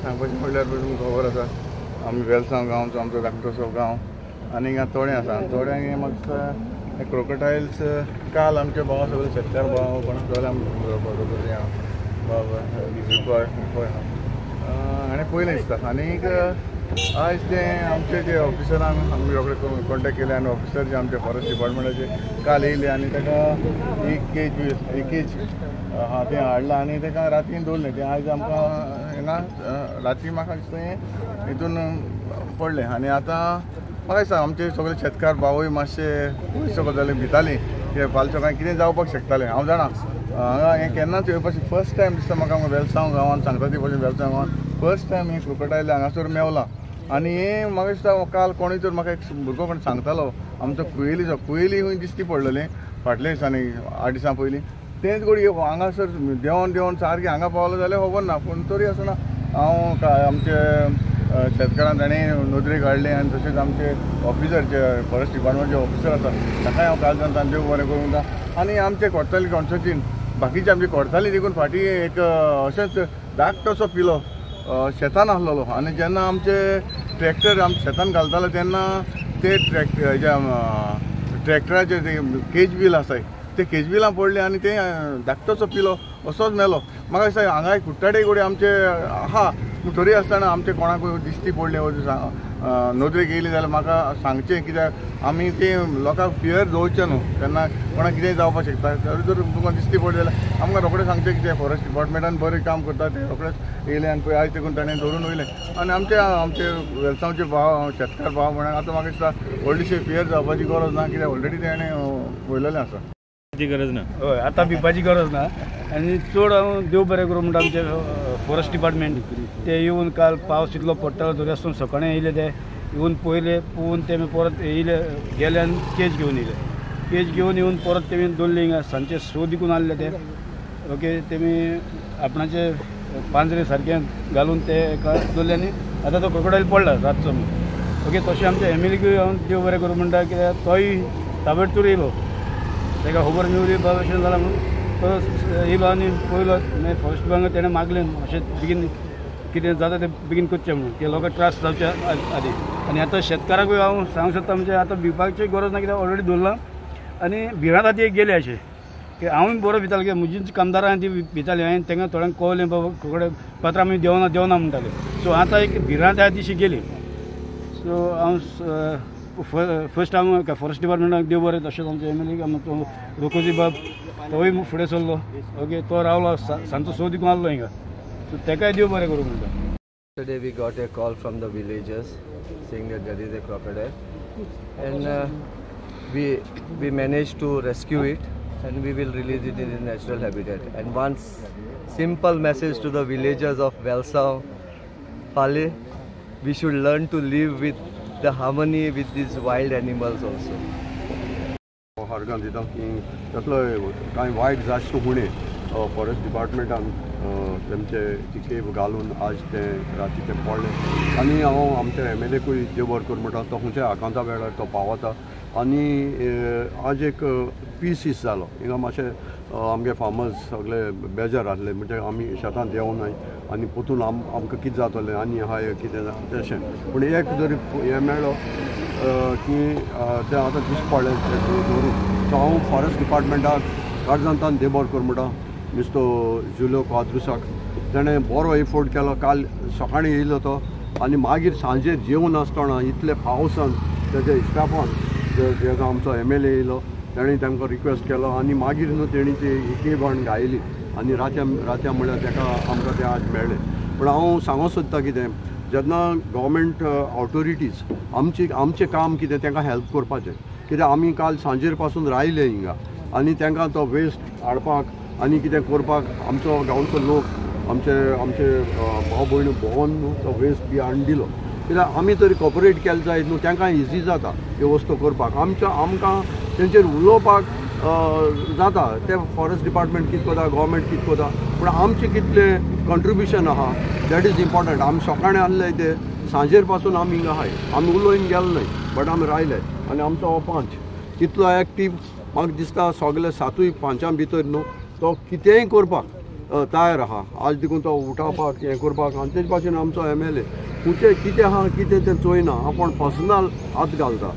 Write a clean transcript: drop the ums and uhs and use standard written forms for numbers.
सांगपाचें म्हणल्यार तुमकां खबर आसा, आमी वेलसांव गांवचो, आमचो धाकटोसो गांव आनी हिंगा तोडें आसा. तोड्यांक हें म्हाका क्रोकोडायल्स काल आमचे भाव सगळे शेतकार भाव कोणाक जाल्यार बाबा हाणें पयलें दिसता. आनीक आयज तें आमचे जे ऑफिसरांक आमी रोखडे कॉन्टेक्ट केले आनी ऑफिसर जे आमचे फॉरेस्ट डिपार्टमेंटाचे काल येयले आनी ताका एक केज आहा तें हाडलां आनी ताका रातीन दवरलें. तें आयज आमकां हिंगा राती म्हाका दिसता हें हितून पडलें. आनी आतां म्हाका दिसता आमचे सगळे शेतकार भावूय मातशे पयसो जाले भिताली की फाल्यां सकाळीं कितें जावपाक शकतालें. हांव जाणा हांगा हें केन्नाच येवपाचें फर्स्ट टायम दिसता म्हाका. वेलसांव गांवांत सांगता ती पसून वेलसांव गांवांत फर्स्ट टायम हें क्रोकोडायल हांगासर मेवलां. आनी हें म्हाका दिसता काल कोणूय तर म्हाका एक भुरगो कोण सांगतालो आमचो कुयेलीचो, कुयेली खंय दिसती पडलेलें फाटल्या दिसांनी 8 दिसां पयलीं. तेंच घडये हांगासर देंवन देंवन सारकें हांगा पावलो जाल्यार खबर ना, पूण तरी आसतना हांव आमचे शेतकारान ताणें नदरेक हाडलें आनी तशेंच आमचे ऑफिसर जे फॉरेस्ट डिपार्टमेंटचे ऑफिसर आसा ताकाय हांव काल जावन देव बरें करूंक वता. आनी आमचे कोडताली कॉन्स्टिट्युएन्सीन बाकीचे आमचे कोडताली देखून फाटीं एक अशेंच धाकटोसो पिलो शेतान आसलेलो आनी जेन्ना आमचे ट्रॅक्टर आमचे शेतान घालताले तेन्ना ते ट्रॅक्टराचे ते केज बील आसाय ते केज बिलां पडले आनी ते धाकटोसो पिलो असोच मेलो. म्हाका दिसता हांगा कुट्टाडे कडेन आमचे आहा, पूण तरी आसतना आमचे कोणाकूय दिश्टी पडले नदरेक येयली जाल्यार म्हाका सांगचें, कित्याक आमी ते लोकांक फियर दवरचें न्हू, तेन्ना कोणाक कितेंय जावपाक शकता. तरी जर तुमकां दिश्टी पडले जाल्यार आमकां रोखडें सांगचें कितें फॉरेस्ट डिपार्टमेंटान बरें काम करता ते रोखडेच येयले आनी पळय आयज देखून ताणें धरून वयलें. आनी आमचे आमचे वेलसांवचे भाव शेतकार भाव म्हणून आतां म्हाका दिसता व्हडलीशी फियर जावपाची गरज ना, कित्याक ऑलरेडी तेणें वयलेलें आसा. गरज ना, हय आतां भिवपाची गरज ना. आनी चड हांव देव बरें करूं म्हणटा आमचे फॉरेस्ट डिपार्टमेंट ते येवन काल पावस इतलो पडटालो तरी आसतना सकाळीं येयले ते येवन पयले पळोवन ते परत येयले गेले आनी केज घेवन येयले. केज घेवन येवन परत तेमी दवरले हिंगा सांजचे 6 दिकून आहले ते. ओके तेमी आपणाचे पांजरे सारकें घालून ते एका दवरले आनी आतां तो क्रोकोडायल पडला रातचो. ओके तशें आमच्या एम एल एकूय हांव देव बरें करूं म्हणटा कित्याक तोय ताबडतोब येयलो, ताका खबर मेवली बाबा अशें जालां म्हणून तो येयलो आनी पयलो मागीर फॉरेस्ट विभागान तेणें मागलें अशें बेगीन कितें जाता तें बेगीन करचें म्हणून की लोकांक त्रास जावचे आदी. आनी आतां शेतकाराकूय हांव सांगूंक सोदता म्हणजे आतां भिवपाची गरज ना, कित्याक ऑलरेडी दवरलां आनी भिरांत आतां एक गेली अशें की हांवूय बरो भितालो की म्हजी कामदारां ती भिताली हांवें तांकां थोड्यांक कळलें बाबा क्रोकोडायल पात्रां आमी देंवना देंवना म्हणटाले. सो आतां एक भिरांत आहा तिशी गेली. सो हांव फर्स्ट हांव फॉरेस्ट डिपार्टमेंटाक देव बरें, तशेंच आमचे एम एल ए आमचो रोकोजी बाब तोय फुडें सरलो. ओके तो रावलो सांजचो 6 दिकून आहलो हिंगा, सो तेकाय देव बरें करूं म्हणटा. Today we got a call from the villagers saying that there is a crocodile and we managed to rescue it and we will release it in its natural habitat. And one simple message to the villagers of Velsao, Pale, we should learn to live with the harmony with these wild animals also. हरगां दिता की तसलो कांय वायट जास्त हुणे forest डिपार्टमेंटान तेमचे ती cab घालून आज तें राती तें पडलें. आनी हांव आमच्या एम एल एकूय देव बरें करूं म्हणटा, तो खंयच्या आकांता वेळार तो पावता. आनी आज एक पीस जालो हिंगा मातशें आमगे फार्मर्स सगळे बेजार आसले, म्हणजे आमी शेतांत देंवनाय आनी पोतून आमकां कितें जातलें आनी हाय कितें तशें. पूण एक जरी हें मेळ्ळो की तें आतां दीस पडलें तें दवरून. सो हांव फॉरेस्ट डिपार्टमेंटाक काळजांतान देव बरें करूं म्हणटा मिस्टर जुलियो क्वाद्रुसाक, तेणें बरो एफोर्ट केलो. काल सकाळीं येयलो तो आनी मागीर सांजेर जेवन आसतना इतले पावसान तेज्या इस्टाफान जेजो आमचो एम एल ए येयलो तेणें तांकां रिक्वेस्ट केलो आनी मागीर न्हू तेणी ती केब हाडून घायली आनी रातया रातया म्हणल्यार ताका आमकां तें आज मेळ्ळें. पूण हांव सांगूंक सोदता कितें, जेन्ना गव्हर्मेंट ऑथोरिटीज आमची आमचें काम कितें तांकां हेल्प करपाचें, कित्याक आमी काल सांजेर पासून रायले हिंगा आनी तांकां तो वेस्ट हाडपाक आनी कितें करपाक आमचो गांवचो लोक आमचे आमचे भाव भयणी भोंवन न्हू तो वेस्ट बी हाडून दिलो. कित्याक आमी तरी कॉपरेट केलें जायत न्हू, तांकां इजी जाता ह्यो वस्तू करपाक. आमच्या आमकां तेंचेर उलोवपाक जाता, ते फॉरेस्ट डिपार्टमेंट कितें करता, गव्हर्मेंट कितें करता, पूण आमचें कितलें कॉन्ट्रिब्युशन आहा that is important. आमी सकाळीं आहले ते सांजेर पासून आमी हिंगा आहाय, आमी उलोवन गेले न्हय बट आमी रायले. आनी आमचो हो पंच कितलो एक्टीव म्हाका दिसता सगळे 7 पंचां भितर न्हू तो कितेंय करपाक तयार आहा आज देखून तो उठावपाक हें करपाक. आनी तेजे भाशेन आमचो MLA खंयचे कितें आहा कितें तें चोयना, आपूण पर्सनल हात घालता.